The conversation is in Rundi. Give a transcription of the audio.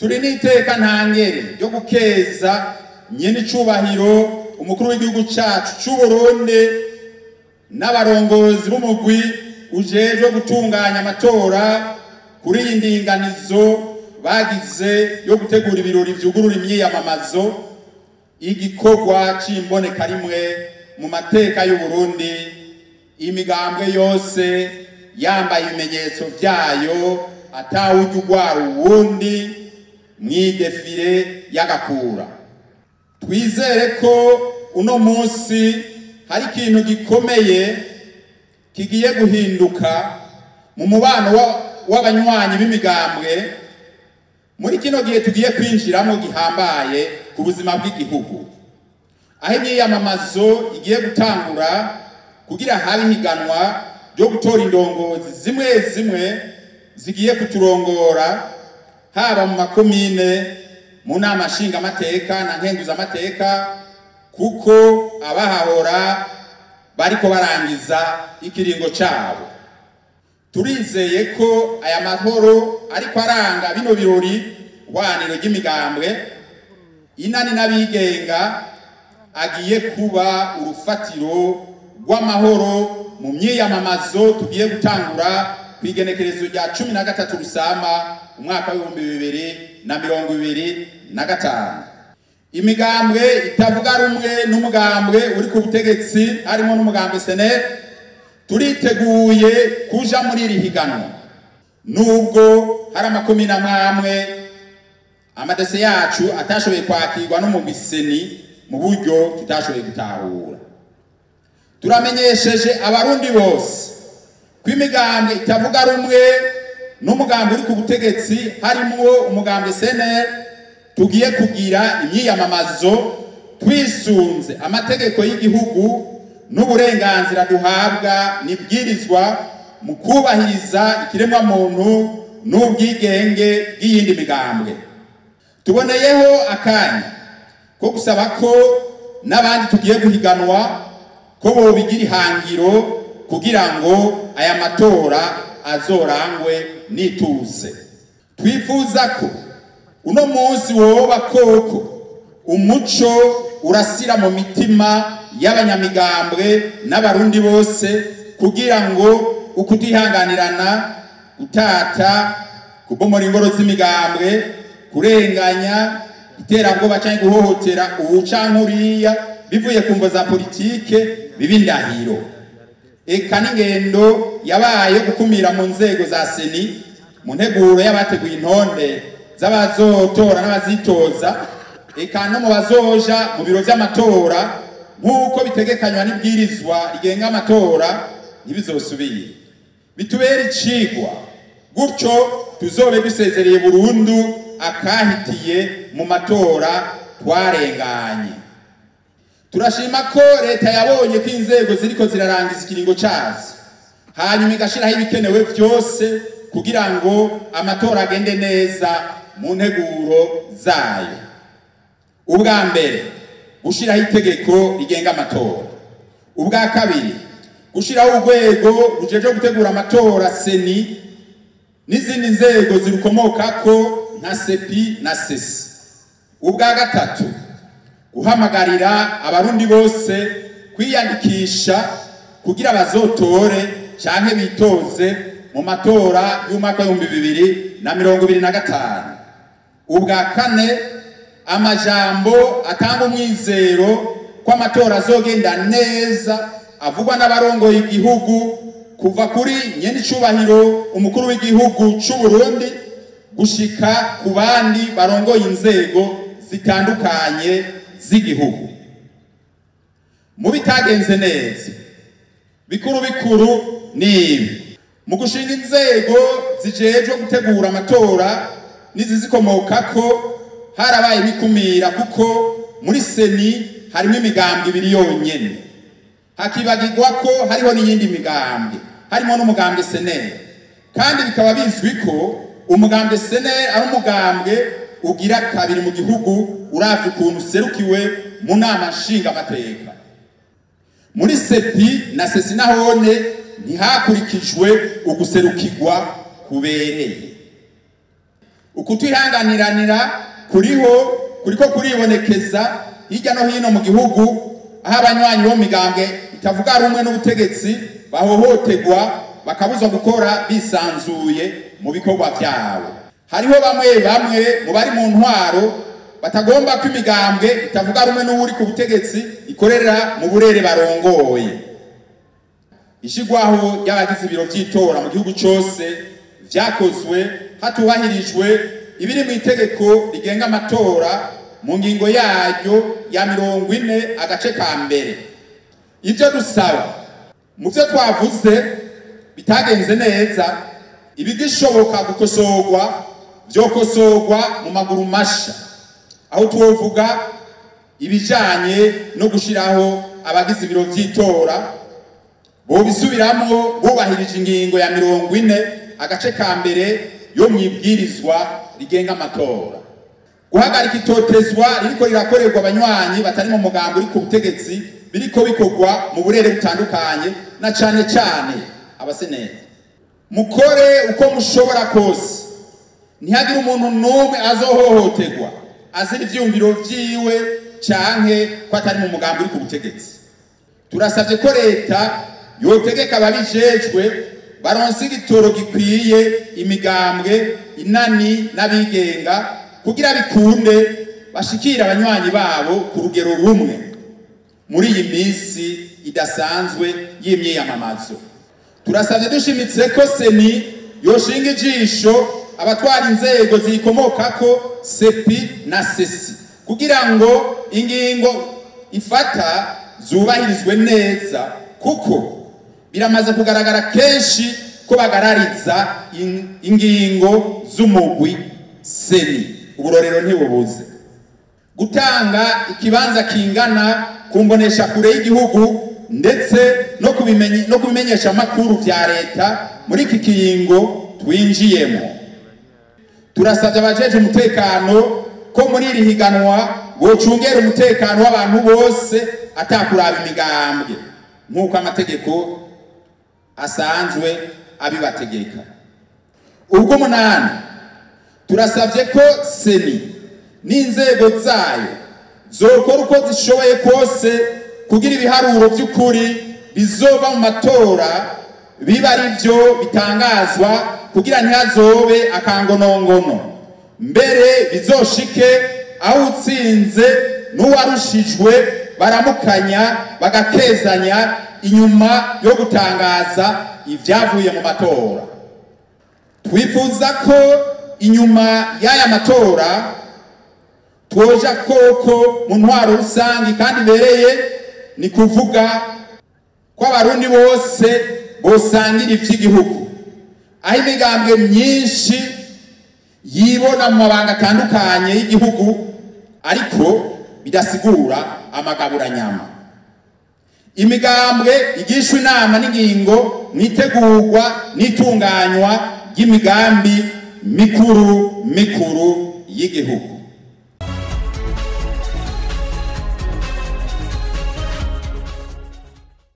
Turi n'iteka ntangere ryo gukeza nyene icubahiro umukuru w'igihugu cacu c'u Burundi n'abarongozi b'umugwi ujejwe gutunganya amatora kuri iyi ndinganizo bagize yo gutegura ibirori vyugurura imyiyamamazo, igikorwa c'imboneka rimwe mu mateka y'u Burundi, imigambwe yose yambaye ibimenyetso vyayo atawujya ugwara uwundi mw'idefire y'agakura. Twizere ko uno munsi hari ikintu gikomeye kigiye guhinduka mu mubano w'abanywanyi b'imigambwe muri kino gihe tugiye kwinjiramo gihambaye ku buzima bw'igihugu, aho imyiyamamazo igiye gutangura kugira habe ihiganwa ryo gutora indongozi zimwe zimwe zigiye kuturongora, haba mu makomine, mu nama nshingamateka na nkenguzamateka, kuko abahahora bariko barangiza ikiringo cabo. Turizeye ko aya mahoro ariko aranga bino birori hwaniro ry'imigambwe inani n'abigenga agiye kuba urufatiro rw'amahoro mu myiyamamazo tugiye gutangura kw'igenekerezo rya 13 Rusama umwaka w'ibihumbi 2025. Imigambwe itavuga rumwe n'umugambwe uri ku butegetsi harimo n'umugambwe SNL turiteguye kuja muri iri higanwa, nubwo hari amakomine amwe amadese yacu atashoboye kwakirwa no mu biseni mu buryo tutashoboye gutahura. Turamenyesheje abarundi bose ko imigambwe itavuga rumwe n'umugambwe uri ku butegetsi harimwo umugambwe SNL tugiye kugira imyiyamamazo twisunze amategeko y'igihugu n'uburenganzira duhabwa nibwirizwa mu kubahiriza ikiremwa muntu n'ubwigenge bw'iyindi migambwe. Tuboneyeho akanya ko gusaba ko n'abandi tugiye guhiganwa ko bobigira ihangiro kugira ngo aya matora azorangwe n'ituze. Twifuza ko uno munsi woba koko umuco urasira mu mitima y'abanyamigambwe n'abarundi bose kugira ngo ukutihanganirana, gutata, kubomora ingoro z'imigambwe, kurenganya, iterabwoba canke guhohotera uwu canke uriya bivuye ku mvo za politike biba indahiro. Eka n'ingendo yabaye gukumira mu nzego za seni mu nteguro y'abateguye intonde z'abazotora n'abazitoza, eka no mu bazoja mu biro vy'amatora nk'uko bitegekanywa n'ibwirizwa rigenga amatora ntibizosubire. Bitubere icigwa, gutyo tuzobe dusezereye burundu akahitiye mu matora twarenganye. Turashima ko leta yabonye ko inzego ziriko zirarangiza ikiringo cazo, hanyuma igashiraho ibikenewe vyose kugira ngo amatora agende neza mu nteguro zayo. Ubwa mbere, gushiraho itegeko rigenga amatora. Ubwa kabiri, gushiraho urwego rujejwe gutegura amatora seni n'izindi nzego zirukomokako nka sepi na sesi. Ubwa gatatu, guhamagarira abarundi bose kwiyandikisha kugira bazotore canke bitoze mu matora y'umwaka w'ibihumbi 2025. Ubwa kane, amajambo atanga umwizero ko amatora azogenda neza avugwa n'abarongoye igihugu kuva kuri nyenicubahiro umukuru w'igihugu c'u Burundi gushika ku bandi barongoye inzego zitandukanye z'igihugu. Mu bitagenze neza bikuru bikuru ni ibi: mu gushinga inzego zijejwe gutegura amatora n'izizikomokako harabaye ibikumira, kuko muri seni harimo imigambwe ibiri yonyene, hakibagirwa ko hariho n'iyindi migambwe harimo n'umugambwe SNL, kandi bikaba bizwi ko umugambwe SNL ari umugambwe ugira kabiri mu gihugu uravye ukuntu userukiwe mu nama nshingamateka. Muri sepi na sesi nahone ntihakurikijwe uguserukirwa kubereye. Ukutihanganiranira kuriho kuriko kuribonekeza hirya no hino mu gihugu, aho abanywanyi bo migambwe itavuga rumwe n'ubutegetsi bahohotegwa bakabuzwa gukora bisanzuye mu bikorwa vyabo. Hariho bamwe bamwe mu bari mu ntwaro batagomba ko imigambwe itavuga rumwe n'uri ku butegetsi ikorera mu burere barongoye. Ishigwaho ry'abagize ibiro vy'itora mu gihugu cose vyakozwe hatubahirijwe ibiri mu itegeko rigenga amatora mu ngingo yaryo ya 40 agace ka mbere. Ivyo dusaba mu vyo twavuze bitagenze neza, ibigishoboka gukosorwa vyokosorwa mu maguru masha, aho twovuga ibijanye no gushiraho abagize ibiro vy'itora bobisubiramwo bubahirije ingingo ya 40 agace ka mbere yo mwibwirizwa rigenga amatora. Guhagarika itotezwa ririko rirakorerwa abanywanyi batari mu mugambi uri ku butegetsi biriko bikorwa mu burere butandukanye na cane cane abaseneri. Mukore uko mushobora kose ntihagire umuntu n'umwe azohohoterwa azira ivyumviro vyiwe canke ko atari mu mugambi uri ku butegetsi. Turasavye ko leta yotegeka ababijejwe baronse igitoro gikwiye imigambwe inani n'abigenga kugira bikunde bashikira abanywanyi babo ku rugero rumwe muri iyi minsi idasanzwe y'imyiyamamazo. Turasavye dushimitse ko seni yoshinga ijisho abatwara inzego zikomokako sepi na sesi kugira ngo ingingo ifata zubahirizwe neza, kuko biramaze kugaragara kenshi ko bagarariza ingingo z'umugwi seni. Uburorero ntibubuze. Gutanga ikibanza kingana kumbonesha kure y'igihugu ndetse no kubimenyesha amakuru vya leta muri iki kiringo twinjiyemo. Turasavye abajeje umutekano ko muri iri higanwa bocungera umutekano w'abantu bose atakuraba imigambwe nk'uko amategeko asanzwe abibategeka. Ubwo munani, turasavye ko seni n'inzego zayo zokora uko zishoboye kose kugira ibiharuro vy'ukuri bizova mu matora biba ari vyo bitangazwa kugira ntihazobe akangonongono, mbere bizoshike aho utsinze n'uwarushijwe baramukanya bagakezanya inyuma yo gutangaza ivyavuye mu matora. Twifuza ko inyuma y'aya matora twoja koko mu ntwaro rusangi kandi bereye, ni kuvuga ko abarundi bose bosangira ivy'igihugu, aho imigambwe myinshi yibona mu mabanga atandukanye y'igihugu ariko bidasigura amagaburanyama. Imigambwe igishwa inama n'ingingo mwitegurwa n'itunganywa ry'imigambi mikuru mikuru y'igihugu.